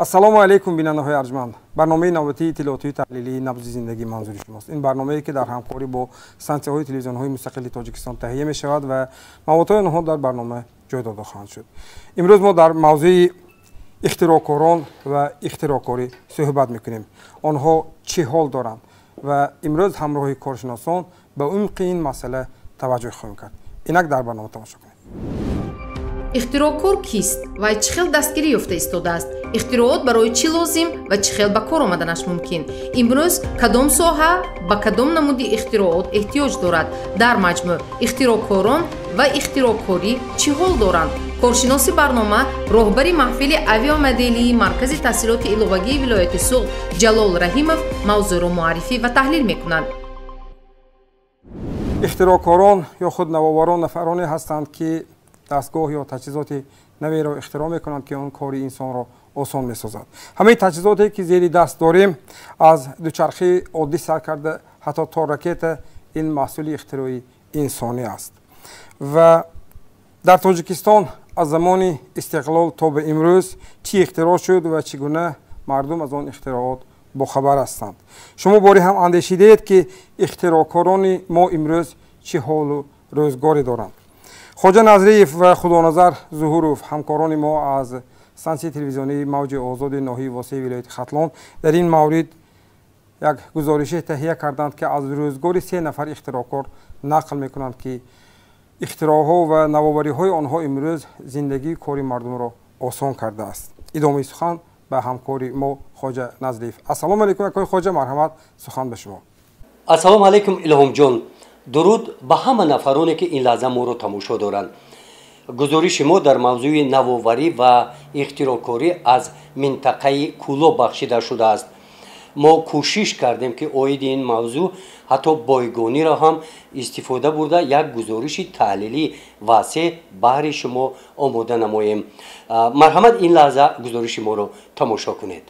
Ассалому алайкум, бинандаҳои арҷманд. Барномаи навбатии иттилоотии таҳлилии «Набзи зиндагӣ» манзури шумост. Ин барномае, ки дар ҳамкорӣ бо стансияҳои телевизионҳои мустақили Тоҷикистон таҳия мешавад ва маводҳои онҳо дар барнома ҷой дода хоҳанд шуд. Имрӯз мо дар мавзӯи ихтироъкорон ва ихтироъкорӣ суҳбат мекунем. Онҳо чӣ ҳол доранд ва имрӯз ҳамроҳи коршиносон ба умқи ин масъала таваҷҷӯҳ хоҳем кард. Инак дар барнома тамошо кунед. Ихтироъкор кист ва чӣ хел дастгирӣ ёфта истодааст? Ихтироот барои чӣ лозим ва чӣ хел ба кор омаданаш мумкин? Имрӯз кадом соҳа ба кадом намуди ихтироот эҳтиёҷ дорад? Дар маҷмӯъ, ихтироъкорон ва ихтироъкорӣ чӣ ҳол доранд? Коршиноси барнома, роҳбари маҳфили авиамоделии Маркази таҳсилоти иловагии вилояти Суғд Ҷалол Раҳимов мавзӯъро муаррифӣ ва таҳлил мекунанд. Ихтироъкорон ё худ навоварон нафароне ҳастанд, ки дастгоҳ ё таҷҳизоти наверо ихтироъ мекунанд, ки он кори инсонро осон месозад. Ҳамаи таҷҳизоте, ки зери даст дорем, аз дучархи оддӣ сар карда ҳатто то ракета, ин маҳсули ихтирои инсонӣ аст. Ва дар Тоҷикистон аз замони истиқлол то ба имрӯз чӣ ихтироъ шуд ва чӣ гуна мардум аз он ихтироот бохабар ҳастанд? Шумо боре ҳам андешидаед, ки ихтироъкорони мо имрӯз чӣ ҳолу рӯзгоре доранд? Хоҷа Назриев ва Худоназар Зуҳуров, ҳамкорони мо аз стансияи телевизионии «Мавҷи озоди» ноҳияи Восеи вилояти Хатлон, дар ин маврид як гузорише таҳия карданд, ки аз рӯзгори се нафар ихтироъкор нақл мекунанд, ки ихтироъҳо ва навовариҳои онҳо имрӯз зиндагии кори мардумро осон кардааст. Идомаи сухан ба ҳамкори мо Хоҷа Назриев. Ассалому алайкум, акои Хоҷа, марҳамат, сухан ба шумо. Ассалому алайкум, Илҳомҷон. Дуруд ба ҳама нафароне, ки ин лаҳза моро тамошо доранд. Гузориши мо дар мавзӯи навоварӣ ва ихтироъкорӣ аз минтақаи Кӯлоб бахшида шудааст. Мо кӯшиш кардем, ки оиди ин мавзӯъ ҳатто бойгониро ҳам истифода бурда, як гузориши таҳлилӣ васеъ баҳри шумо омода намоем. Марҳамат, ин лаҳза гузориши моро тамошо кунед.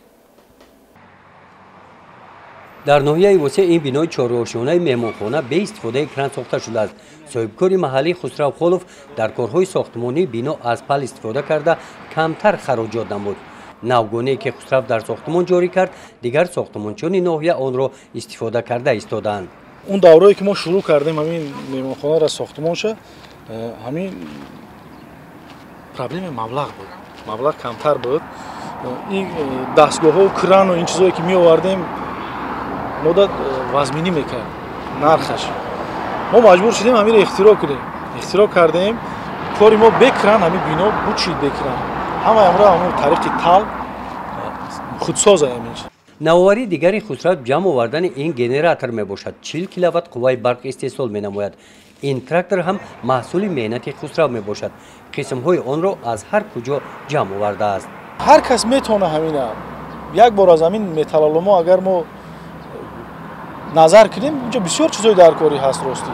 Дар ноҳияи Восеъ ин бинои чоррошонаи меҳмонхона бе истифодаи кран сохта шудааст. Соҳибкори маҳаллӣ Хусрав Холов дар корҳои сохтмонии бино аз пал истифода карда, камтар хароҷот намуд. Навгоние, ки Хусрав дар сохтмон ҷорӣ кард, дигар сохтмончиёни ноҳия онро истифода карда истодаанд. Он даврое, ки мо шурӯъ кардем ҳамин меҳмонхонаро сохтмонша, ҳамин проблемаи маблағ буд, маблағ камтар буд. Ин дастгоҳҳо, крану ин чизое, ки меовардем, мода вазминӣ мекард нархаш. Мо маҷбур шудем ҳаминро ихтироъ кунем. Ихтироъ кардем, кори мо бе кран ҳамин бино буд шид, бе кран ҳамаи амро ҳамон тариқи тал худсоза ҳамин. Навоварии дигари Хусрав ҷамъ овардани ин генератор мебошад. 40 киловатт қувваи барқ истеҳсол менамояд. Ин трактор ҳам маҳсули меҳнати Хусрав мебошад. Қисмҳои онро аз ҳар куҷо ҷамъ овардааст. Ҳар кас метавона ҳамина. Як бор аз ҳамин металлоломо агар мо назар кунем, инҷо бисёр чизои даркорӣ ҳаст. Ростӣ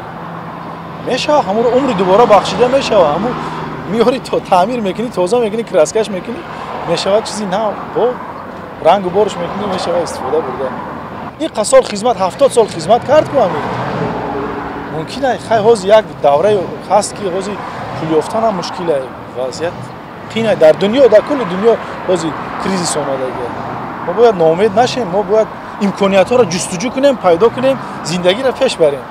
мешава, ҳамонро умри дубора бахшида мешава. Ҳамун меёри, таъмир мекунӣ, тоза мекунӣ, краскаш мекунӣ, мешавад чизи нав, бо рангу борш мекунӣ, мешава истифода бурда. Ин қад сол хизмат, 70 сол хизмат кард ку ҳамин. Мумкин хай, ҳозир як даврае ҳаст, ки ҳозир пул ёфтанам мушкилае, вазъият қинай дар дунё, дар кулли дунё ҳозир кризис омадагия. Мо бояд ноумед нашем, мо бояд имкониятҳоро ҷустуҷӯ кунем, пайдо кунем, зиндагиро пеш барем.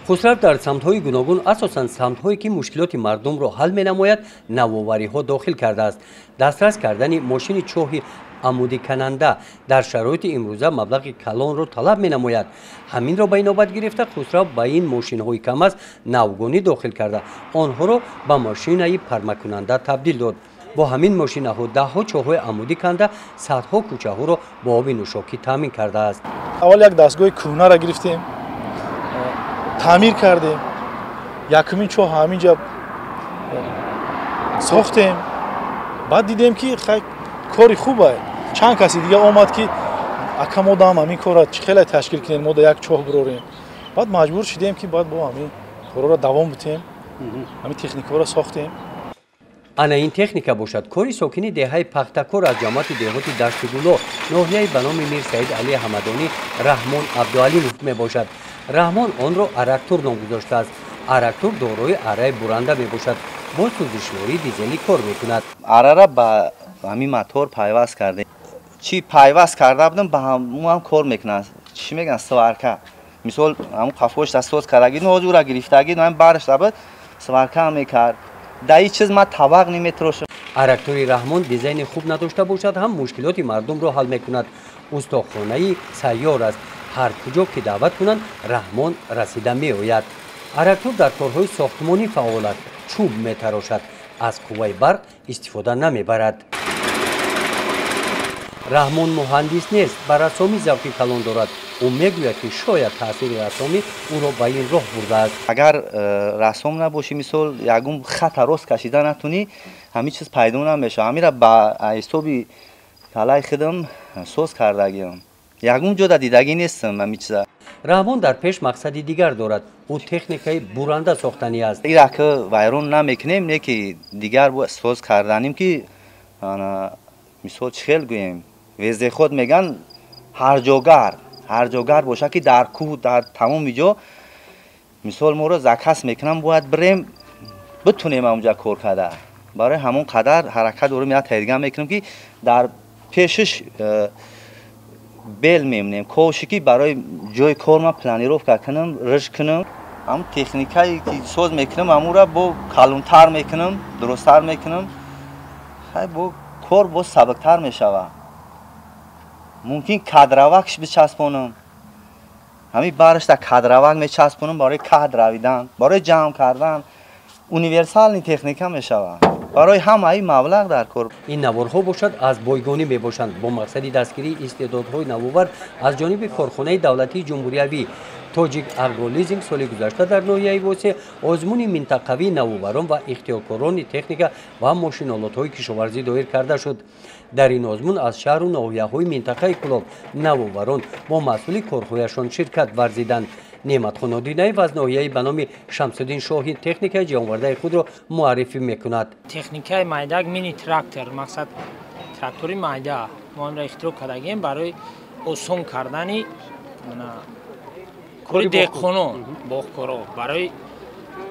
Хусрав дар самтҳои гуногун, асосан самтҳое, ки мушкилоти мардумро ҳал менамояд, навовариҳо дохил кардааст. Дастрас кардани мошини чоҳи амудикананда дар шароити имрӯза маблағи калонро талаб менамояд. Ҳаминро ба инобат гирифта, Хусрав ба ин мошинҳои КамАЗ навгонӣ дохил карда, онҳоро ба мошинаи пармакунанда табдил дод. Бо ҳамин мошинаҳо даҳҳо чоҳҳои амудӣ канда, садҳо кӯчаҳоро бо оби нӯшокӣ таъмин кардааст. Аввал як дастгоҳи кӯҳнаро гирифтем, таъмир кардем, якумин чоҳ ҳаминҷа сохтем. Баъд дидем, ки хай, кори хубе. Чанд каси дига омад, ки ака, мо дам ҳамин корро чӣ хеле ташкил кунем, мо да як чоҳ бирорем. Баъд маҷбур шудем, ки баъд бо ҳамин корҳоро давом битем, ҳамин техникаҳоро сохтем. Ана ин техника бошад, кори сокини деҳаи Пахтакор аз ҷамоати деҳоти Дашти Гуло, ноҳияи ба номи Мир Саид Али Ҳамадонӣ Раҳмон Абдуалимов мебошад. Раҳмон онро арактур ном гузоштааст. Арактур дорои араи буранда мебошад, бо сӯзишвории дизелӣ кор мекунад. Арара ба ҳамин мотор пайваст кардем. Чӣ пайваст карда будам, ба ҳамун ҳам кор мекунад. Чӣ мегӯянд, сварка. Мисол, ҳамун қафош соз кардаги, ҳозир гирифтаги, ҳам барш дабад, сварка мекард. Дар ин чиз ман табақ неметрошам. Арактори Раҳмон дизайни хуб надошта бошад ҳам мушкилоти мардумро ҳал мекунад. Устохонаи сайёр аст. Ҳар куҷо ки даъват кунанд, Раҳмон расида меояд. Арактор дар корҳои сохтмонӣ фаъол аст, чӯб метарошад, аз қувваи барқ истифода намебарад. Раҳмон муҳандис нест, ба рассомӣ завқи калон дорад. Ӯ мегӯяд, ки шояд таъсири рассомӣ ӯро ба ин роҳ бурдааст. Агар рассом набошӣ, мисол, ягон хата рост кашида натунӣ, ҳамин чиз пайдо намешавад. Ҳамира ба ҳисоби калаи худам соз кардагиам. Ягон ҷода дидагӣ нестам ҳамин чиза. Раҳмон дар пеш мақсади дигар дорад. Ӯ техникаи буранда сохтанӣ аст. Ира ки вайрон намекунем, не ки дигар соз карданем, ки мисол чӣ хел гӯем, вездеход меган, ҳарҷогар, ҳарҷогар боша, ки дар кӯҳ, дар тамоми ҷо, мисол, моро заказ мекунам, бояд бирем, битунем ҳамонҷа кор карда. Барои ҳамон қадар ҳаракат дорем, як таҳдига мекунем, ки дар пешиш бел мемонем, ковши, ки барои ҷои кор ман планировка кунам, риш кунам. Ҳамон техникае ки соз мекунам, ҳамонро бо калонтар мекунам, дурусттар мекунам. Хай, бо кор боз сабуктар мешавад. Мумкин кадравакш бичаспонам, ҳамин барашта кадравак мечаспонам, барои кад равидан, барои ҷамъ кардан. Универсальный техника мешавад. Барои ҳамаи маблағ дар кор. Ин наворҳо бошад аз бойгонӣ мебошанд. Бо мақсади дастгирии истеъдодҳои навовар аз ҷониби корхонаи давлатии ҷумҳуриявӣ Тоҷик Агролизинг соли гузашта дар ноҳияи Восеъ озмуни минтақавии навоварон ва ихтиёркорони техника ва мошинолотҳои кишоварзӣ доир карда шуд. Дар ин озмун аз шаҳру ноҳияҳои минтақаи Кӯлоб навоварон бо маҳсули корҳояшон ширкат варзиданд. Неъматхон Одинаев аз ноҳияи ба номи Шамсуддин Шоҳин техникаи ҷамъовардаи худро муаррифӣ мекунад. Техникаи майдак, мини трактор, мақсад трактори майда мо онро ихтироъ кардагем барои осон кардани кори деҳқонон, боғкоро, барои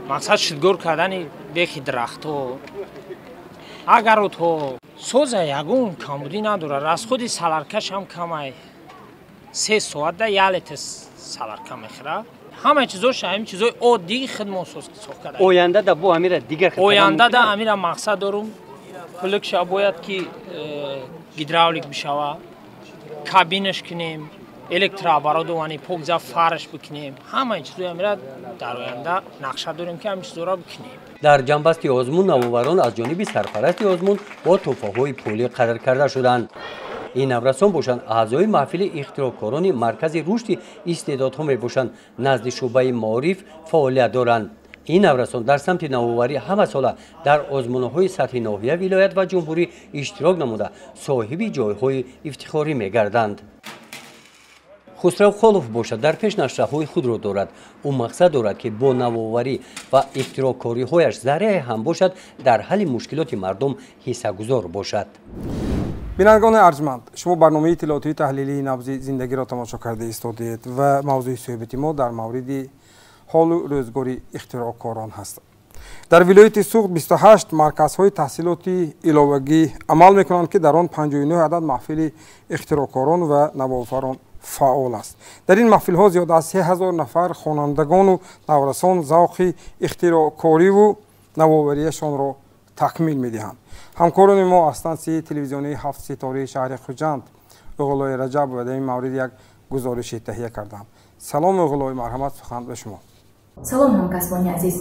мақсад шидгор кардани бехи дарахтҳо, агаротҳо. Соза, ягон камбудӣ надорад, расходи соляркаш ҳам камай, 3 соатда як литр солярка мехӯрад. Ҳама чизош ҳамин чизои оддии худмон сохт карда. Оянда да бо ҳамира дигар? Оянда да ҳамира мақсад дорум. Плугша бояд ки гидравлик бишава, кабинаш кунем, электрооборудование, покза, фарш бикунем. Ҳамаи чизои ҳамира дар оянда нақша дорем, ки ҳамин чизоро бикунем. Дар ҷамъбасти озмун навоварон аз ҷониби сарпарасти озмун бо тӯҳфаҳои пулӣ қадр карда шуданд. Ин наврасон бошанд аъзои маҳфили ихтироъкорони маркази рушди истеъдодҳо мебошанд, назди шӯъбаи маориф фаъолият доранд. Ин наврасон дар самти навоварӣ ҳамасола дар озмунҳои сатҳи ноҳия, вилоят ва ҷумҳурӣ иштирок намуда, соҳиби ҷойҳои ифтихорӣ мегарданд. Хусрав Холов бошад дар пеш нақшаҳои худро дорад. Ӯ мақсад дорад, ки бо навоварӣ ва ихтироъкориҳояш заррае ҳам бошад дар ҳалли мушкилоти мардум ҳиссагузор бошад. Бинандагони арҷманд, шумо барномаи иттилоотии таҳлилии Набзи зиндагиро тамошо карда истодед ва мавзӯи суҳбати мо дар мавриди ҳолу рӯзгори ихтироъкорон ҳаст. Дар вилояти Суғд 28 марказҳои таҳсилоти иловагӣ амал мекунанд, ки дар он 59 адад маҳфили ихтироъкорон ва навоварон фаъол аст. Дар ин маҳфилҳо зиёда аз 3000 нафар хонандагону наврасон завқи ихтироъкориву навоварияшонро такмил медиҳанд. Ҳамкорони мо аз стансияи телевизионии ҳафт ситораи шаҳри Хуҷанд Оғлои Раҷаб дар ин маврид як гузориши таҳия карданд. Салом, Оғлои, марҳамат, сухан ба шумо. Салом, ҳамкасбони азиз.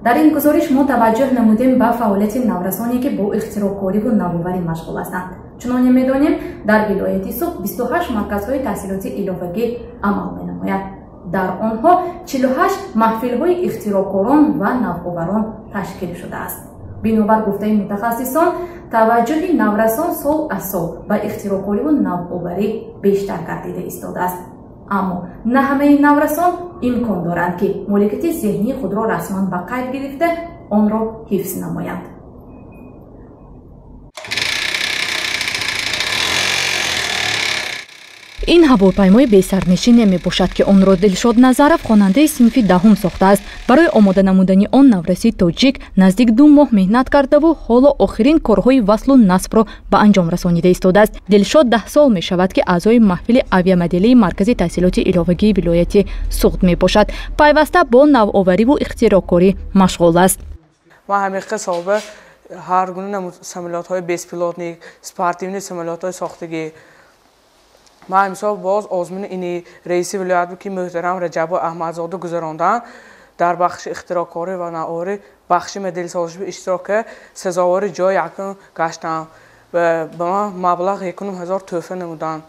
Дар ин гузориш мо таваҷҷӯҳ намудем ба фаъолияти наврасоне, ки бо ихтироъкориву навоварӣ машғул ҳастанд. Чуноне медонем, дар вилояти Суғд 28 марказҳои таҳсилоти иловагӣ амал менамояд. Дар онҳо 48 маҳфилҳои ихтироъкорон ва навоварон ташкил шудааст. Бинобар гуфтаи мутахассисон, таваҷҷӯҳи наврасон сол аз сол ба ихтироъкориву навоварӣ бештар гардида истодааст. Аммо на ҳамаи наврасон имкон доранд, ки моликияти зеҳнии худро расман ба қайд гирифта, онро ҳифз намоянд. Ин ҳавопаймои бесарнишине мебошад, ки онро Дилшод Назаров, хонандаи синфи 10 сохтааст. Барои омода намудани он навраси тоҷик наздик 2 моҳ меҳнат кардаву ҳоло охирин корҳои васлу насбро ба анҷом расонида истодааст. Дилшод 10 сол мешавад, ки аъзои маҳфили авиамоделии Маркази таҳсилоти иловагии вилояти Суғд мебошад. Пайваста бо навовариву ихтироъкорӣ машғул аст. Ман ҳамиқа соҳиба ҳар гуна самолётҳои беспилотник, спортивный самолётҳои сохтагӣ. Ман имсол боз озмуни ини раиси вилоят буд, ки муҳтарам Раҷабов Аҳмадзода гузаронданд, дар бахши ихтироъкорӣ ва навоварӣ бахши моделсозӣ иштирок кард, сазовори ҷои якум гаштам ва ба ман маблағ 1500 тӯҳфа намуданд.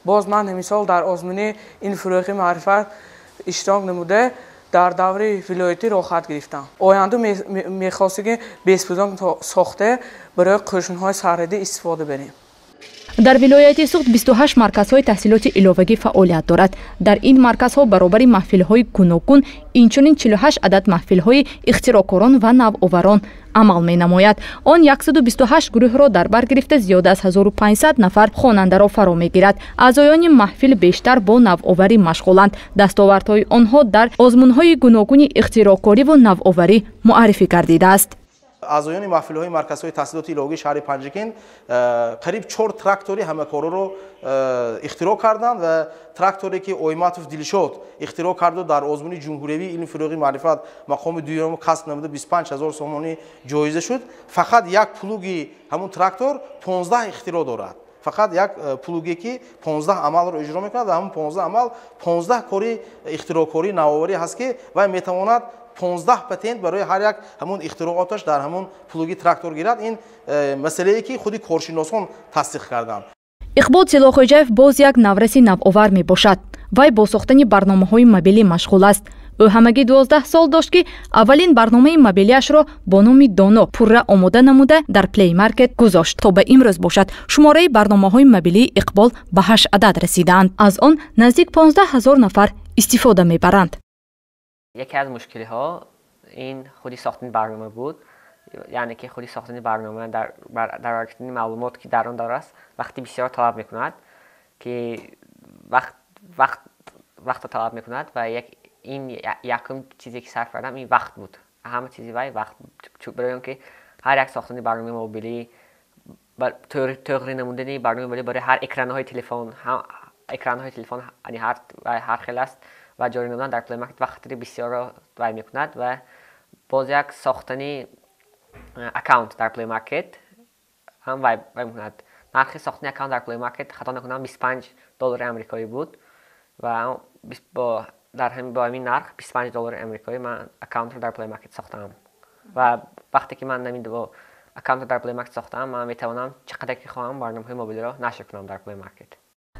Боз ман ҳамисол дар озмуни ин фурӯғи маърифат иштирок намуда, дар даври вилоятӣ роҳхат гирифтам. Оянда мехостем, ки беспилотник сохта барои қӯшунҳои сарҳадӣ истифода барем. Дар вилояти Суғд 28 марказҳои таҳсилоти иловагӣ фаъолият дорад. Дар ин марказҳо баробари маҳфилҳои гуногун инчунин 48 адад маҳфилҳои ихтироъкорон ва навоварон амал менамояд. Он 128 гурӯҳро дар бар гирифта, зиёда аз 1500 нафар хонандаро фаро мегирад. Аъзоёни маҳфил бештар бо навоварӣ машғуланд. Дастовардҳои онҳо дар озмунҳои гуногуни ихтироъкориву навоварӣ муаррифӣ гардидааст. Аъзоёни маҳфилҳои марказҳои таҳсилоти иловагии шаҳри Панҷакент қариб 4 трактори ҳамакороро ихтироъ карданд ва тракторе ки Ойматов Дилшод ихтироъ карду дар озмуни ҷумҳуриявии илм фурӯғи маърифат мақоми дуюм касб намуда 25000 сомонӣ ҷоиза шуд. Фақат як плуги ҳамун трактор 15 ихтироъ дорад. Фақат як плуге ки 15 амалро иҷро мекунад ва ҳамун 15 амал 15 кори ихтироъкории навоварӣ ҳаст, ки вай метавонад 15 патент барои ҳар як ҳамун ихтирооташ дар ҳамун плуги трактор гирад. Ин масъалае ки худи коршиносон тасдиқ карданд. Иқбол Тилоходжаев боз як навраси навовар мебошад. Вай бо сохтани барномаҳои мобилӣ машғул аст. Ӯ ҳамагӣ 12 сол дошт, ки аввалин барномаи мобилиашро бо номи Доно пурра омода намуда дар Play Market гузошт. То ба имрӯз бошад, шумораи барномаҳои мобилии Иқбол ба 8 адад расидаанд. Аз он наздик 15000 нафар истифода мебаранд. Яке аз мушкилиҳо ин худи сохтани барнома буд, яъне ки худи сохтани барнома дар баргирифтани маълумот, ки дар он давр аст, вақти бисёр талаб мекунад, ки вақтро талаб мекунад ва ин якум чизе ки сарф кардам ин вақт буд. Ҳама чизи вай вақт, барои он ки ҳар як сохтани барномаи мобилӣ, тӯғри намудани барномаи мобилӣ барои ҳар экранҳои телефон, экранҳои телефон ҳар хел аст ва ҷорӣ намудан дар Play Market вақтри бисёрро вай мекунад ва боз як сохтани аккаунт дар Play Market ҳам вай мекунад. Нархи сохтани аккаунт дар Play Market, хато накунам, $25 амрикоӣ буд ва бо ҳамин нарх $25 амрикоӣ ман аккаунтро дар Play Market сохтам. Ва вақте ки ман ҳамин аккаунтро дар Play Market сохтам, ман метавонам чӣ қадар ки хоҳам барномаҳои мобилиро нашр кунам дар Play Market.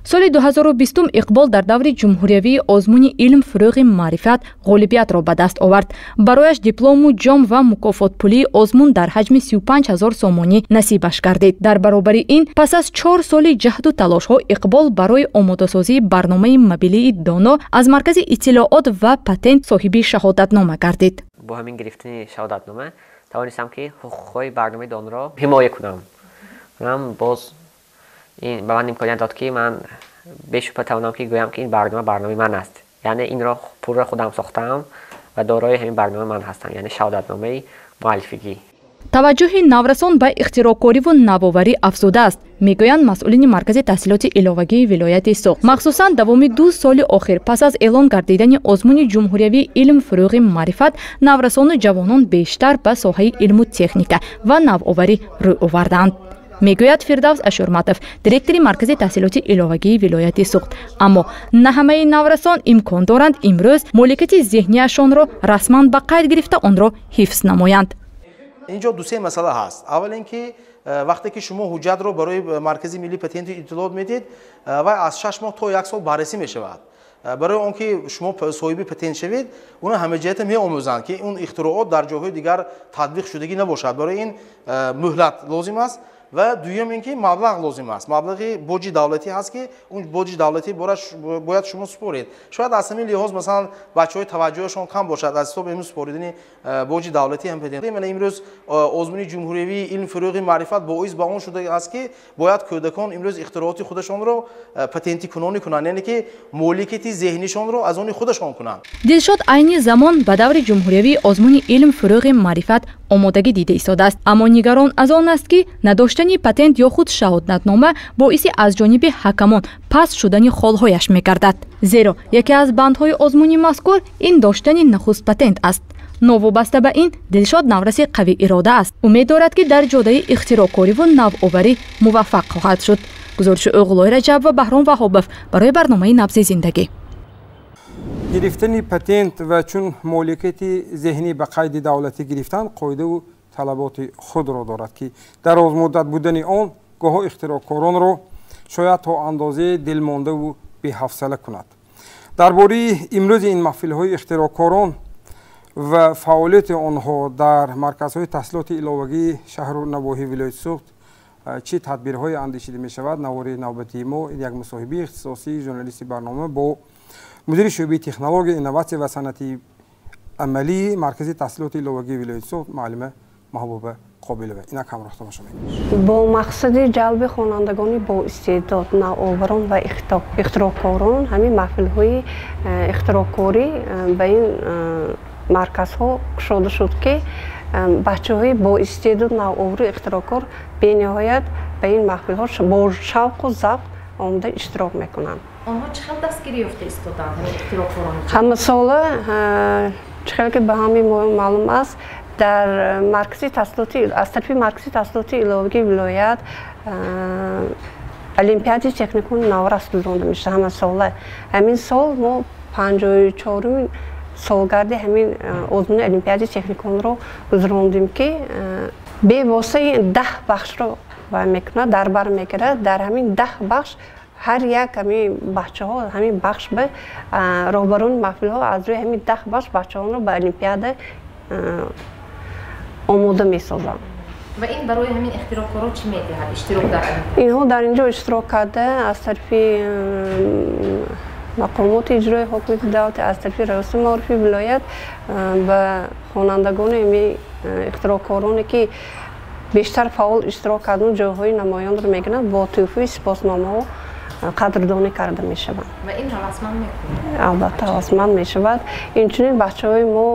Соли 2020 Иқбол дар даври ҷумҳуриявии озмуни илм фурӯғи маърифат ғолибиятро ба даст овард. Барояш диплому, ҷом ва мукофотпулии озмун дар ҳаҷми 35000 сомонӣ насибаш гардид. Дар баробари ин, пас аз 4 соли ҷаҳду талошҳо Иқбол барои омодасозии барномаи мобилии Доно аз Маркази иттилоот ва патент соҳиби шаҳодатнома гардид. Бо ҳамин гирифтани шаҳодатнома тавонистам, ки ҳуқуқҳои барномаи Доноро ҳимоя кунам. Ман боз ин ба ман имконият дод, ки ман бешубҳа тавонам ки гӯям, ки ин барнома барномаи ман аст. Яъне инро пурра худам сохтаам ва дорои ҳамин барнома ман ҳастам, яъне шаҳодатномаи муаллифигӣ. Таваҷҷӯҳи наврасон ба ихтироъкориву навоварӣ афзудааст, мегӯянд масъулини Маркази таҳсилоти иловагии вилояти Суғд. Махсусан давоми 2 соли охир пас аз эълон гардидани озмуни ҷумҳуриявии илм фурӯғи маърифат наврасону ҷавонон бештар ба соҳаи илму техника ва навоварӣ рӯй овардаанд, мегӯяд Фирдавс Ашурматов, директори Маркази таҳсилоти иловагии вилояти Суғд. Аммо на ҳамаи наврасон имкон доранд имрӯз моликияти зеҳнияшонро расман ба қайд гирифта онро ҳифз намоянд. Инҷо ду-се масъала ҳаст. Аввал ин ки вақте ки шумо ҳуҷҷатро барои Маркази миллии патенти иттилоот медиҳед, вай аз 6 моҳ то 1 сол баррасӣ мешавад. Барои он ки шумо соҳиби патент шавед, уна ҳамаҷиҳата меомӯзанд, ки он ихтироот дар ҷойҳои дигар татбиқ шудагӣ набошад. Барои ин муҳлат лозим аст. Ва дуюм ин ки маблағ лозим аст. Маблағи боҷи давлатӣ ҳаст, ки он боҷи давлатӣ бояд шумо супоред. Шояд аз ҳамин лиҳоз, масалан, бачаҳои таваҷҷӯҳашон кам бошад аз ҳисоби имрӯз супоридани боҷи давлатӣ ҳам патент. Мана имрӯз озмуни ҷумҳуриявии илм, фурӯғи маърифат боис ба он шудааст, ки бояд кӯдакон имрӯз ихтирооти худашонро патентикунонӣ кунанд, яъне ки моликияти зеҳнишонро аз они худашон кунанд. Дилшод айни замон ба даври ҷумҳуриявии озмуни илм, фурӯғи маърифат омодагӣ дида истодааст, аммо нигарон аз он аст, ки надоштани патент ё худ шаҳодатнома боиси аз ҷониби ҳакамон паст шудани холҳояш мегардад, зеро яке аз бандҳои озмуни мазкур ин доштани нахуст патент аст. Новобаста ба ин, Дилшод навраси қавӣ ирода аст. Умед дорад, ки дар ҷодаи ихтироъкориву навоварӣ муваффақ хоҳад шуд. Гузориши Оғлои Раҷаб ва Баҳром Ваҳобов барои барномаи «Набзи зиндагӣ». Гирифтани патент ва чун моликияти зеҳнӣ ба қайди давлатӣ гирифтан қоидаву талаботи худро дорад, ки дарозмуддат будани он гоҳо ихтироъкоронро шояд то андозаи дилмондаву беҳавсала кунад. Дар бораи имрӯзи ин маҳфилҳои ихтироъкорон ва фаъолияти онҳо дар марказҳои таҳсилоти иловагии шаҳру навоҳии вилояти Суғд чӣ тадбирҳое андешида мешавад, навори навбатии мо як мусоҳибаи ихтисосии журналисти барнома бо мудири шӯъбаи технология, инноватсия ва санъати амалии маркази таҳсилоти иловагии вилояти Суғд муаллима Маҳбуба Қобилова. Инак ҳамроҳ тамошо мекунем. Бо мақсади ҷалби хонандагони боистеъдод, навоварон ва ихтироъкорон ҳамин маҳфилҳои ихтироъкорӣ ба ин марказҳо кушода шуд, ки бачаҳои боистеъдод, навовару ихтироъкор бениҳоят ба ин маҳфилҳо бо шавқу завқ омода иштирок мекунанд. Онҳо чӣ хел дастгирӣ ёфта истоданд, ҳамин ихтироъкорон? Ҳамасола, чӣ хел ки ба ҳамаи мо маълум аст, дар маркази таҳсилоти аз тарафи маркази таҳсилоти иловагии вилоят олимпиадаи техникуми наврас гузаронда мешавад ҳамасола. Ҳамин сол мо 54-умин солгарди ҳамин озмуни олимпиадаи техникумро гузарондем, ки бевосита 10 бахшро вай мекунад, дар бар мегирад. Дар ҳамин 10 бахш ҳар як ҳамин бачаҳо ҳамин бахш ба роҳбарони маҳфилҳо аз рӯи ҳамин 10 бахш бачаҳонро ба олимпиада омода месозанд. Ва ин барои ҳамин ихтироъкорон чӣ медиҳад иштирок дар олимпиада? Инҳо дар ин ҷо иштирок карда аз тарафи мақомоти иҷрои ҳокимияти давлатӣ, аз тарафи раёсати маорифи вилоят ба хонандагони ҳамин ихтироъкороне, ки бештар фаъол иштирок кардан, ҷойҳои намоёнро мегиранд, бо тӯҳфаи сипосномаҳо қадрдонӣ карда мешаванд. Ва ин ҳавасманд мекунад? Албатта, ҳавасманд мешавад. Инчунин бачаҳои мо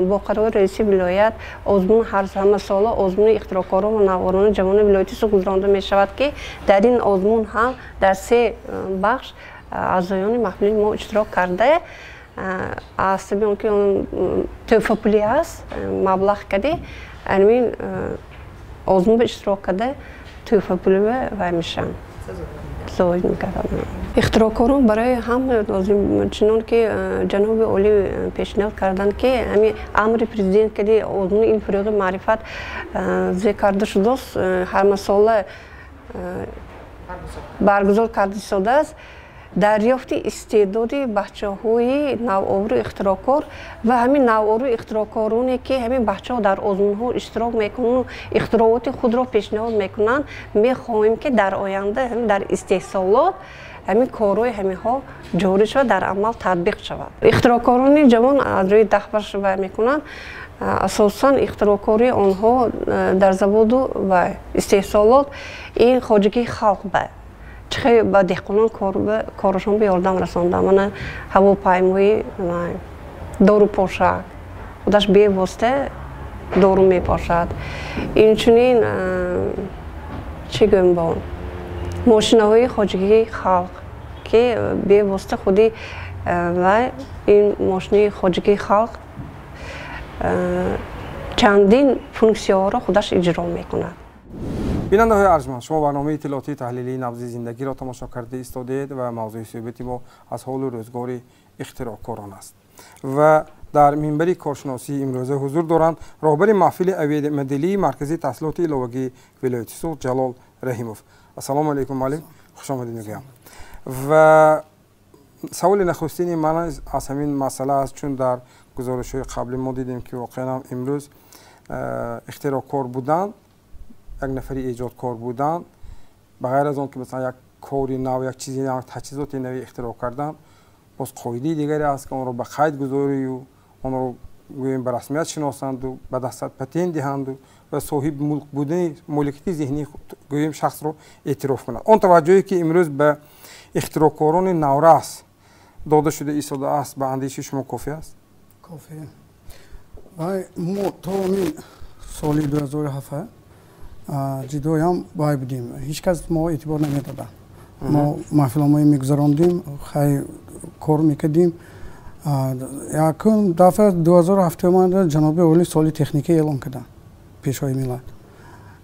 бо қарори раиси вилоят озмун ҳар ҳамасола озмуни ихтироъкорон ва навоварони ҷавони вилояти Суғд гузаронда мешавад, ки дар ин озмун ҳам дар се бахш аъзоёни маҳфили мо иштирок карда, аз сабаби он ки он тӯҳфапулӣ аст, маблағ кардӣ, ҳамин озмун ба иштирок карда тӯҳфапулӣ вай мешаванд, зоид мекарданд. Ихтироъкорон барои ҳама лозим, чунон ки ҷаноби олӣ пешниҳод карданд, ки ҳамин амри президент кади озмуни илм, фурӯғи маърифат зикр карда шудааст, ҳамасола баргузор карда истодааст. Дарёфти истеъдоди бачаҳои навовару ихтироъкор ва ҳамин навовару ихтироъкороне, ки ҳамин бачаҳо дар озмунҳо иштирок мекунанд, ихтирооти худро пешниҳод мекунанд, мехоҳем, ки дар оянда дар истеҳсолот ҳамин корҳои ҳаминҳо ҷорӣ шавад, дар амал татбиқ шавад. Ихтироъкорони ҷавон аз рӯи 10 бахш вай мекунанд. Асосан ихтироъкории онҳо дар заводу ва истеҳсолот ин хоҷагии халқ ба чихе ба деҳқонон корашон ба ёрдам расонда. Мана ҳавопаймои дорупошак худаш бевосита дору мепошад. Инчунин, чӣ гӯем, бо мошинаҳои хоҷагии халқ, ки бевосита худи вай ин мошини хоҷагии халқ чандин функсияҳоро худаш иҷро мекунад. Бинандаҳои арҷманд, шумо барномаи иттилоотии таҳлилии «Набзи зиндагиро» тамошо карда истодаед ва мавзӯи суҳбати мо аз ҳолу рӯзгори ихтироъкорон аст. Ва дар минбари коршиносии имрӯза ҳузур доранд роҳбари маҳфили авиамоделии маркази таҳсилоти иловагии вилояти Суғд Ҷалол Раҳимов. Ассалому алайкум, муаллим, хушомадед мегӯям. Ва саволи нахустини ман аз ҳамин масъала аст, чун дар гузоришҳои қаблӣ мо дидем, ки воқеан имрӯз ихтироъкор будан як нафари эҷодкор будан, ба ғайр аз он ки масалан як кори нав, як чизи нав, таҷҳизоти нави ихтироъ кардан, боз қоидаи дигаре аст, ки онро ба қайд гузорию онро гӯем ба расмият шиносанду ба дастат патент диҳанду ва соҳиби мулк будани моликияти зеҳнии гӯем шахсро эътироф кунад. Он таваҷҷӯҳе, ки имрӯз ба ихтироъкорони наврас дода шуда истодааст, ба андешаи шумо кофӣ аст? Кофӣ. Вай мо то ин соли 2007 ҷидоям вай будем, ҳеҷ кас мо эътибор намедоданд. Мо маҳфилҳои мегузарондем, хай кор мекардем. Якум дафъа 2007 ҷаноби олӣ соли техникӣ эълон карданд, пешвои миллат,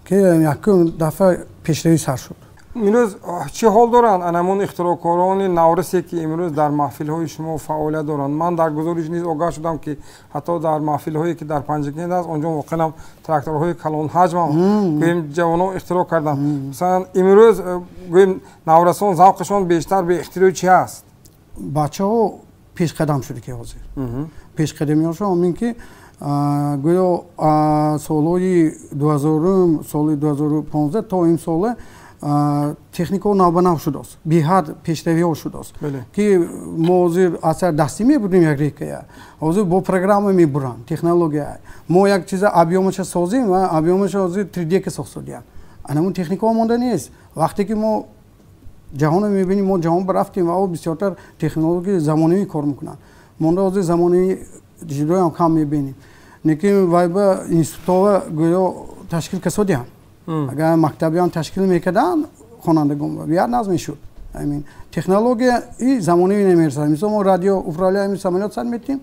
ки якум дафъа пешравӣ сар шуд. Имрӯз чӣ ҳол доранд анамон ихтироъкорони наврасе, ки имрӯз дар маҳфилҳои шумо фаъолият доранд? Ман дар гузориш низ огаҳ шудам, ки ҳатто дар маҳфилҳое, ки дар Панҷакент аст, онҷо воқеан тракторҳои калонҳаҷмам гӯем ҷавонон ихтироъ карданд. Масалан, имрӯз гӯем наврасон завқашон бештар ба ихтирои чӣ аст? Бачаҳо пешқадам шуда, ки ҳозир пешқадамиҳошон ҳамин ки гӯё солҳои 2000-ум, соли 2015 то ин сола техникаҳо навбанав шудааст, беҳад пешравиҳо шудааст, ки мо ҳозир асар дастӣ мебурдем як рекая, ҳозир бо программа мебуранд, технология. Мо як чиза объёмаша созем ва объёмаша ҳозир 3D ка сохтодиям. Анамун техникаҳо монда нест. Вақте ки мо ҷаҳонро мебинем, мо ҷаҳон рафтем ва о бисёртар технологияи замонавӣ кор мекунанд. Монда ҳозир замонавӣ ҷудоям кам мебинем. Лекин вай ба институтҳо гӯё ташкил касодиям. Агар мактабиам ташкил мекарданд, хонандагон бияд назм мешуд. Технология и замонавӣ намерасад. Мисол, мо радио управляемый самолёт сар метиҳем,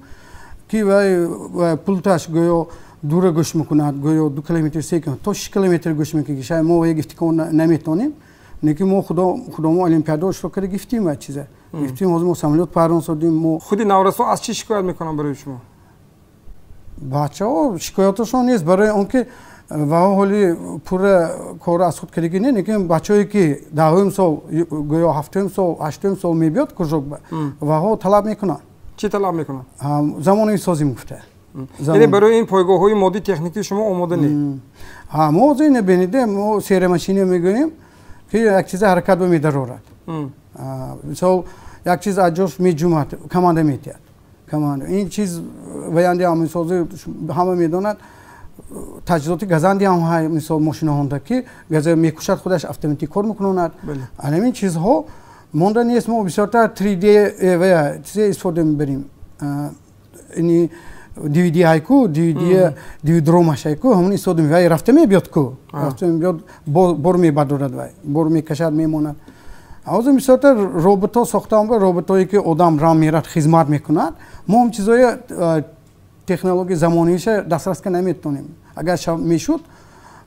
ки вай пулташ гӯё дура гӯш мекунад, гӯё 2 километр, 3 километр, то 6 километр гӯш мекунад, ки шояд мо вай гифтикон наметонем. Лекин мо худомо олимпиада иштирок карда гифтим ва чиза гифтим. Ҳозир мо самолёт парвон содим. Мо худи наврасо аз чӣ шикоят мекунанд барои шумо? Бачаҳо шикояташон нест, барои он ки ваҳо ҳоли пурра корро аз худ кардагӣ не. Лекин бачаҳое, ки 10-ум сол, гӯё 7-ум сол, 8-ум сол мебиёд кружок, ваҳо талаб мекунанд. Чӣ талаб мекунанд? Замонави созим гуфта. Яъне барои ин пойгоҳҳои моддӣ техникии шумо омода не? Мо ҳозир ина бинеде, мо серомашина мегӯем, ки як чиза ҳаракат ба медарорад. Мисол, як чиз аз ҷош меҷумад, команда метиҳад, команда. Ин чиз ваянди ҳам, мисол, ҳама медонад, таҷҳизоти газанди ҳам ҳай, мисол мошинаҳонда, ки газа мекушад, худаш автоматик кор мекунонад. Ҳамин чизҳо монда нест. Мо бисёртар 3D ва чизе истифода мебарем. Ини DVD ҳайку, DVD DVD-ромаш ҳайку, ҳамон истифода мебарем. Вай рафта мебиёд ку, рафта мебиёд, бор мебардорад, вай бор мекашад, мемонад. Ҳозир бисёртар роботҳо сохтаам, роботҳое, ки одам рам мерад, хизмат мекунад. Мо ҳам чизҳои технологияи замонавиша дастрас карда наметавонем. Агар мешуд,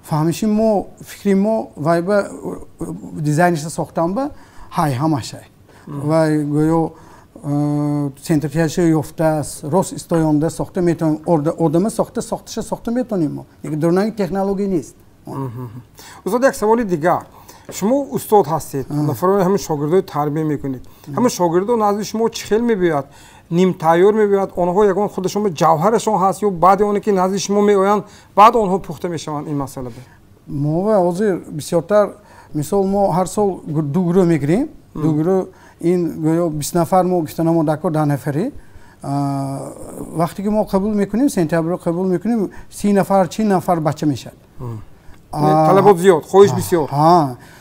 фаҳмиши мо, фикри мо вай ба дизайниша сохтан ба ҳай ҳамашай. Вай гӯё центрияша ёфтааст, рост истоёнда сохта метавонем, одама сохта, сохташа сохта метавонем мо. Лекин дурнаги технология нест. Устод, як саволи дигар. Шумо устод ҳастед, нафарони ҳамин шогирдои тарбия мекунед. Ҳамин шогирдо назди шумо чӣ хел мебиёяд? Нимтайёр мебиёяд? Онҳо ягон худашон ҷавҳарашон ҳаст ё баъди оне ки назди шумо меоянд, баъд онҳо пухта мешаванд ин масъала? Мо ҳозир бисёртар, мисол, мо ҳар сол ду гурӯҳ мегирем, ду гурӯҳ, ин гӯё 20 нафар мо гуфтанамо дакор, 10 нафарӣ. Вақте ки мо қабул мекунем, сентябрро қабул мекунем, 30 нафар, 40 нафар бача мешавад. Талабот зиёд, хоҳиш бисёр.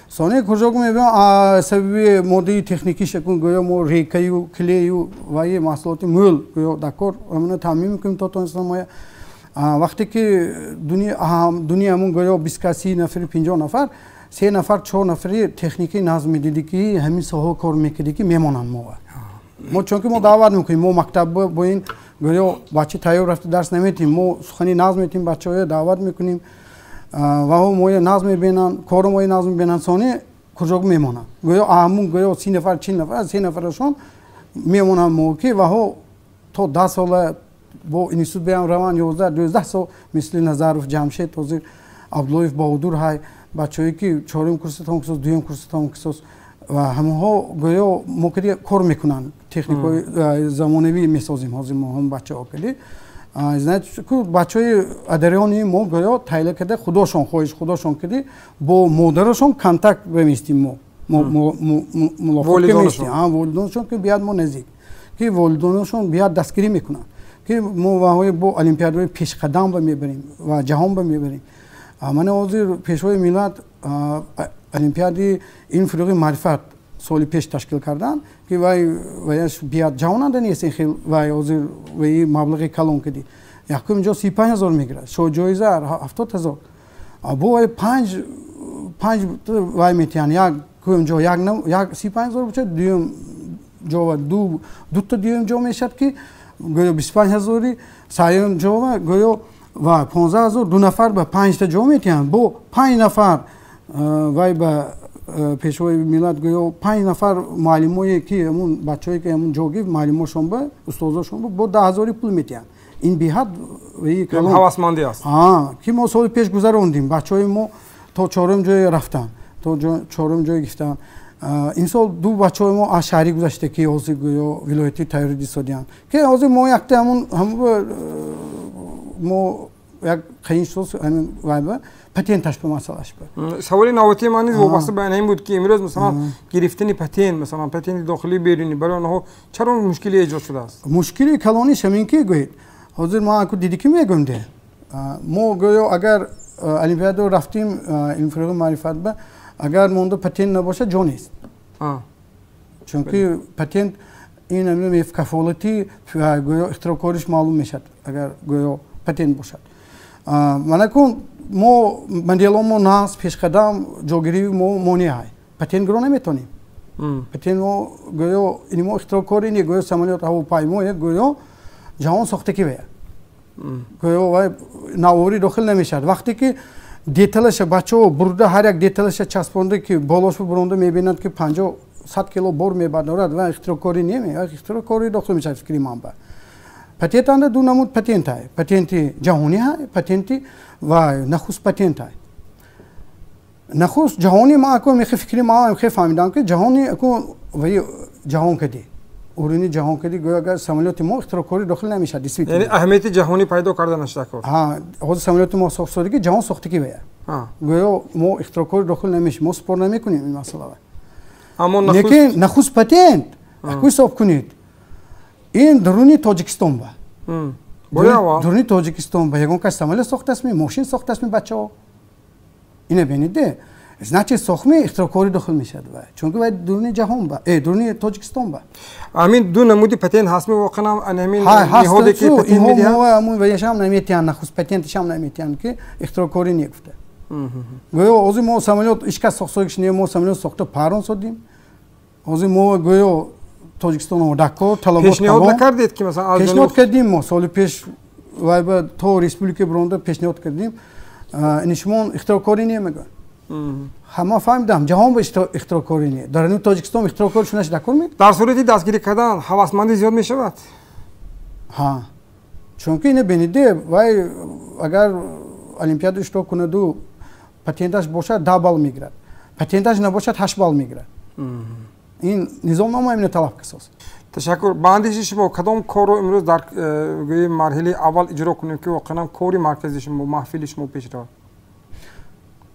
Сони кружок мебиём, сабаби моддаи техникӣ шакун, гӯё мо рейкаю, клею ваи маҳсулоти мӯл гӯё дакор ҳамина таъмин мекунем то тонистан моя. Вақте ки дуни ҳамун гӯё 20 кас, 30 нафари, 50 нафар, 3 нафар, 4 нафари техникӣ назм медидӣ, ки ҳамин соҳа кор мекардӣ, ки мемонанд мо. Мо чунки мо даъват мекунем, мо мактаб бо ин гӯё бача тайёр рафта дарс наметиҳем, мо сухани назм метиҳем, бачаҳоя даъват мекунем, ваҳо моя назм мебинанд, кору моя назм мебинанд, сони кружок мемонанд. Гӯё ҳамун гӯё 30 нафар, 40 нафар, 3 нафарашон мемонанд мо, ки ваҳо то 10 сола бо институт биям раванд, 11, 12 сол, мисли Назаров Ҷамшед, ҳозир Абдуллоев Баҳодур ҳай, бачаҳое ки 4-ум курса тамом кисос, 2-юм курса тамом кисос, ва ҳамонҳо гӯё мо кади кор мекунанд, техникаҳои замонавӣ месозем ҳозир мо ҳам бачаҳо кади. Значит, бачаҳои адариони мо гӯё тайла карда худошон хоҳиш худошон кардӣ бо модарашон контакт беместим мо мулоқот меместим. Волидонашон ки биёд мо наздик, ки волидонашон биёд дастгирӣ мекунанд, ки мо ваҳои бо олимпиадаҳои пешқадам ба мебарем ва ҷаҳон ба мебарем. Мана ҳозир пешвои миллат олимпиади илм фурӯғи маърифат соли пеш ташкил карданд, ки вай ваяш биёд ҷавонанда нест ин хел вай ҳозир ваи маблағи калон кардӣ. Якум ҷо 35 000 мегирад, шоҳҷоиза 70 000. Бо вай панҷ вай метиҳанд, якум ҷо як 35 000 бошад, дуюм ҷо ва дута дуюм ҷо мешавад ки гӯё 25 000, сеюм ҷо ва гӯё ва 15 000, ду нафар ба панҷта ҷо метиҳанд. Бо панҷ нафар вай ба пешвои миллат гӯё панҷ нафар муаллимое ки ҳамун бачаҳое ки ҳамун ҷо гирифт муаллимошон ба устозошон ба бо 10 000 пул метиҳанд. Ин беҳад ҳавасмандӣ аст. Ки мо соли пеш гузарондем, бачаҳои мо то чорум ҷое рафтанд, то чорум ҷое гирифтанд. Имсол ду бачаҳои мо аз шаҳрӣ гузашта ки ҳозир гӯё вилоятӣ тайёрӣ дисодианд, ки ҳозир мо якта ҳамун мо як қиин шуд ҳамин вайба патенташ ба масъалаш ба. Саволи навбатии ман низ вобаста ба ин буд ки имрӯз масалан гирифтани патент, масалан патенти дохилӣ берунӣ барои онҳо чаро мушкиле эҷод шудааст? Мушкили калониш ҳамин ки гӯед ҳозир ман аку диди ки мегӯям де мо гӯё агар олимпиада рафтим илм фурӯғи маърифат ба агар монда патент набошад ҷо нест. Чунки патент ин ҳамин кафолати гӯё ихтироъкориш маълум мешавад агар гӯё патент бошад. Манакун мо моделомо нас пешқадам ҷогирии мо монеъ патент гиро наметонем. Патент мо гӯё ини мо ихтироъкори не, гӯё самолёт ҳавопаймо гӯё ҷаҳон сохтакӣ вая гӯё вай навоварӣ дохил намешавад. Вақте ки деталаша бачаҳо бурда ҳар як деталаша часпонда ки болош буронда мебинанд ки 50-100 кило бор мебардорад ва ихтироъкорӣ не, ихтироъкорӣ дохил мешавад фикри ман ба. Патент анда ду намуд патент ҳай, патенти ҷаҳонӣ ҳай, патенти ва нахуст патент ҳай. Нахуст ҷаҳонӣ ман ако мехе фикри ман мехе фаҳмидам ки ҷаҳонӣ ако ваи ҷаҳон кадӣ, уруни ҷаҳон кадӣ гӯё агар самолёти мо ихтироъкорӣ дохил намешавад. Действительно яъне аҳамияти ҷаҳонӣ пайдо карда нашуда кор. Ҳозир самолёти мо сохтсодагӣ ҷаҳон сохтагӣ вая гӯё мо ихтироъкорӣ дохил намешавем, мо спор намекунем ин масъалава. Лекин нахуст патент аку ҳисоб кунед ин даруни Тоҷикистон ба. Даруни Тоҷикистон ба ягон кас самолёт сохтастми, мошин сохтастми бачаҳо. Ина бинед, значит сохми ихтироъкорӣ дохил мешавад вай, чунки вай даруни ҷаҳон ба, даруни Тоҷикистон ба. Ҳамин ду намуди патент ҳастми воқеан ҳамин ниҳоде ки патент медиҳанд? Ҳамун ваяшам наметиҳанд, нахуст патенташам наметиҳанд ки ихтироъкорӣ не гуфта. Гӯё ҳозир мо самолёт ҳеҷ кас сохтсогиш не, мо самолёт сохта парон содим. Ҳозир мо гӯё Тоҷикистон омодакор талабот пешниҳод накардед ки масалан пешниҳод кардем мо соли пеш вай ба то республика буронда пешниҳод кардем. Ини шумо ихтироъкорӣ не мегӯянд. Ҳама фаҳмидам ҷаҳон ба ихтироъкорӣ не, дар ин Тоҷикистон ихтироъкорӣ шунаш дакор ме? Дар сурати дастгирӣ кардан ҳавасмандӣ зиёд мешавад? Ҳа, чунки ина бениде вай агар олимпиада иштирок кунаду патенташ бошад 10 балл мегирад, патенташ набошад 8 балл мегирад. Ин низомнома именно талаб кисоз. Ташаккур. Ба андешаи шумо кадом корро имрӯз дар марҳилаи аввал иҷро кунем ки воқеан кори маркази шумо, маҳфили шумо пеш равад?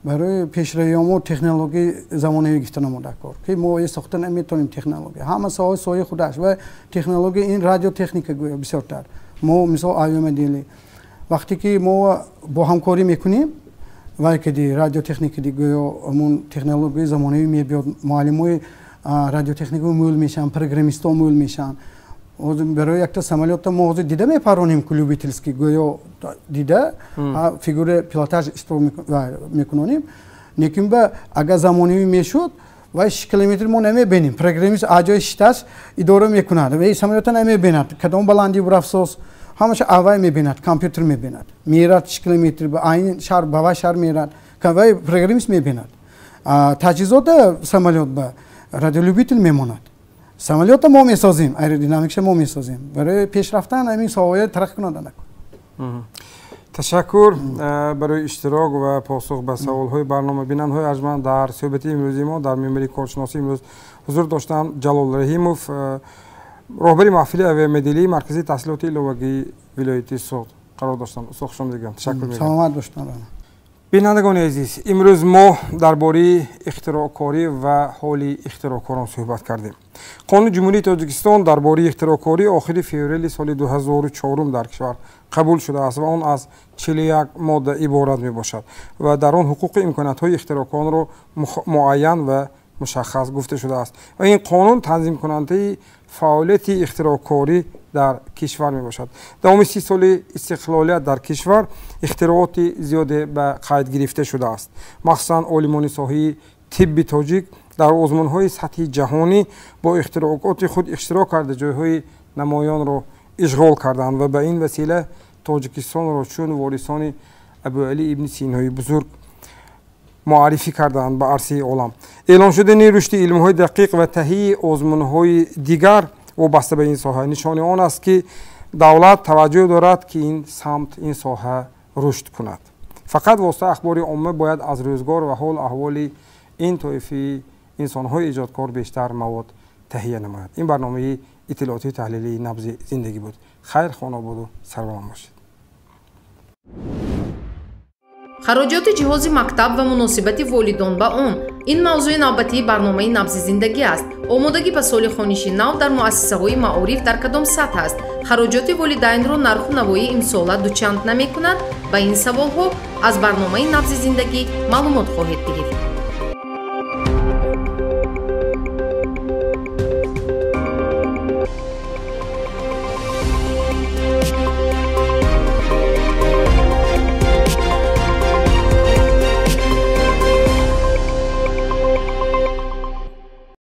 Барои пешравии мо технологияи замонавӣ гирифта намуда кор, ки мо сохта наметавонем технология. Ҳама соҳаи соҳаи худаш ва технология ин радиотехника гӯё бисёртар. Мо мисол авиамодели вақте ки мо бо ҳамкорӣ мекунем вай кади радиотехника гӯё ҳамун технологияи замонавӣ мебиёд, муаллимои радиотехника мӯл мешаванд, программистҳо мӯл мешаванд. Барои якта самолёта мо ҳозир дида мепаронем ку любительский гӯё дида фигура пилотаж иштирок мекунонем. Лекин ба агар замонавӣ мешуд вай 6 километр мо намебинем. Программист аз ҷои шишташ идора мекунад, вай самолёта намебинад, кадом баландӣ бурафсоз ҳамаша аввай мебинад, компютер мебинад. Мерад 6 километр ба айн шаҳр ба вай шаҳр мерад, вай программист мебинад. Таҷҳизота самолёт ба радиолюбитель мемонад. Самолёта мо месозем, аэродинамикша мо месозем. Барои пеш рафтан ҳамин соҳаҳоя тараққӣ кунанда накун. Ташаккур барои иштирок ва посух ба саволҳои барнома. Бинандҳои арҷманд, дар суҳбати имрӯзи мо дар мембари коршиносӣ имрӯз ҳузур доштанд Ҷалол Раҳимов, Роҳбари маҳфили авиамоделии Маркази таҳсилоти иловагии вилояти Суғд қарор доштанд. Устод, хуш омадед. Ташаккур мегӯям. Саломат бошед. Бинандагони азиз, имрӯз мо дар бораи ихтироъкорӣ ва ҳоли ихтироъкорон суҳбат кардем. Қонуни Ҷумҳурии Тоҷикистон дар бораи ихтироъкорӣ охири феврали соли 2004 дар кишвар қабул шудааст ва он аз 41 модда иборат мебошад ва дар он ҳуқуқи имкониятҳои ихтироъкоронро муайян ва мушаххас гуфта шудааст ва ин қонун танзимкунандаи фаъолияти ихтироъкорӣ дар кишвар мебошад. Давоми 30 соли истиқлолият дар кишвар ихтирооти зиёде ба қайд гирифта шудааст. Махсусан олимони соҳаи тибби тоҷик дар озмунҳои сатҳи ҷаҳонӣ бо ихтироъоти худ иштирок карда ҷойҳои намоёнро ишғол карданд ва ба ин васила Тоҷикистонро чун ворисони Абуалӣ ибни Синои бузург муаррифӣ карданд ба арсаи олам. Эълон шудани рушди илмҳои дақиқ ва таҳияи озмунҳои дигар вобаста ба ин соҳа нишони он аст, ки давлат таваҷҷӯҳ дорад, ки ин самт, ин соҳа рушд кунад. Фақат воситаи ахбори омма бояд аз рӯзгор ва ҳол аҳволи ин тоифаи инсонҳои эҷодкор бештар мавод таҳия намояд. Ин барномаи иттилоотии таҳлилии Набзи зиндагӣ буд. Хайр, хонободу сарбаланд бошед. Хароҷоти ҷиҳози мактаб ва муносибати волидон ба он. Ин мавзӯи навбатии барномаи Набзи зиндагӣ аст. Омодагӣ ба соли хониши нав дар муассисаҳои маориф дар кадом сатҳ аст? Хароҷоти волидайнро нарху навои имсола дучанд намекунад? Ба ин саволҳо аз барномаи Набзи зиндагӣ маълумот хоҳед гирифт.